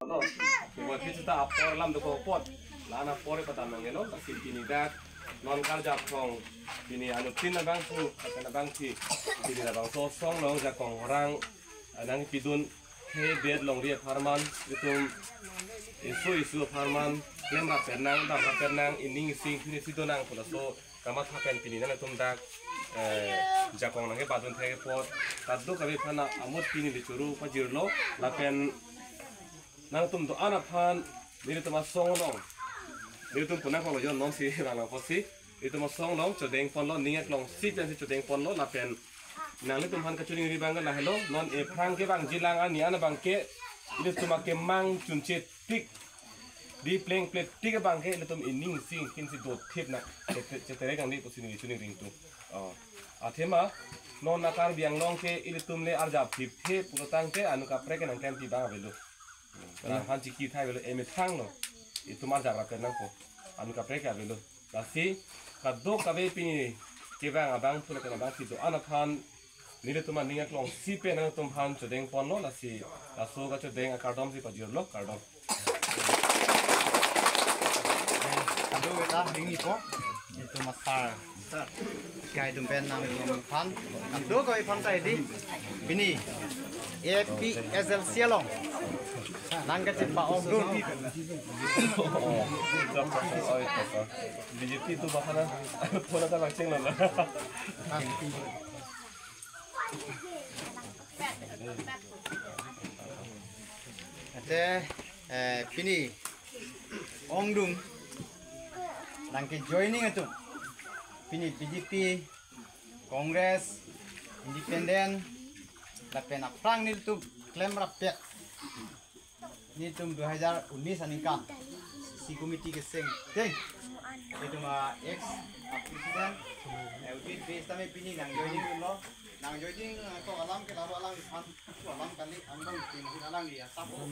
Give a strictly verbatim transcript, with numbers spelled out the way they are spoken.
Lo, buat kita apor alam dokok apot. La-an apor patam nangne lo, lasi pini dak non karjap thong, pini anuttin abang su, kata abang si, pini labangso asong along jakong orang, eh, nangpidun, he bed longri apharman, itum isu isu apharman, klemrap pernang, damrap pernang, ining ising, pini si donang pu laso kamatha pen pini nangtum dak, eh, jakong nangkebadun thek apot, kadokave aphan amut pini le choro pajirlo, lapen nangtum do-an aphan, nelitum asong along, nelitum punang konglo jon non si lang lang apotsi, nelitum asong along chodeng ponlo, ning aklongsi pensi chodeng ponlo, lapen nanglitum aphan kachiningri abang ke lahelo, non ephrang kevangji lang ani an abang ke, ilitum akemang chunche tik, di plengple tik abang ke, ilitum ining ising kinsi dothip na, chete-, chetere kangdi pusi neli chiningri tung. Oh. Athema, non a Karbi Anglong ke ilitum le arjap thip the pulo tangte anu kaprek ke nangklempi abang avelo. Kalang aphan chiki thai avelo, emethang lo. Itum arjap rap nangpo. Anu kaprek ke avelo. Lasi, kadokave pini kevang abang, pula kena abang si do-an aphan, nelitum aning aklongsi pen nangtum aphan chodeng ponlo, lasi, laso kachodeng akardom si pajirlo, kardom. Kado kita ringi po, itum asar. Kai atum pen nangtum aphan, kadokave aphan ta hedi. Pini, A P H L C along nangkachepah-ongdun. B J P tu bahana, pona ta langcheng lo. Ate, eh, pini ongdung nangke joining atum. Pini B J P, Congress, Independent, lapen aphrang nelitum klemrap pet. Nelitum dua hajar unis aningkan C committee keseng teng. Nelitum a ex president, eh, Udit Bey tame pini nang joining lo, nang joining, eh, to alam ke laro alangliphan, to alam kali angbong tim alangliya sabo.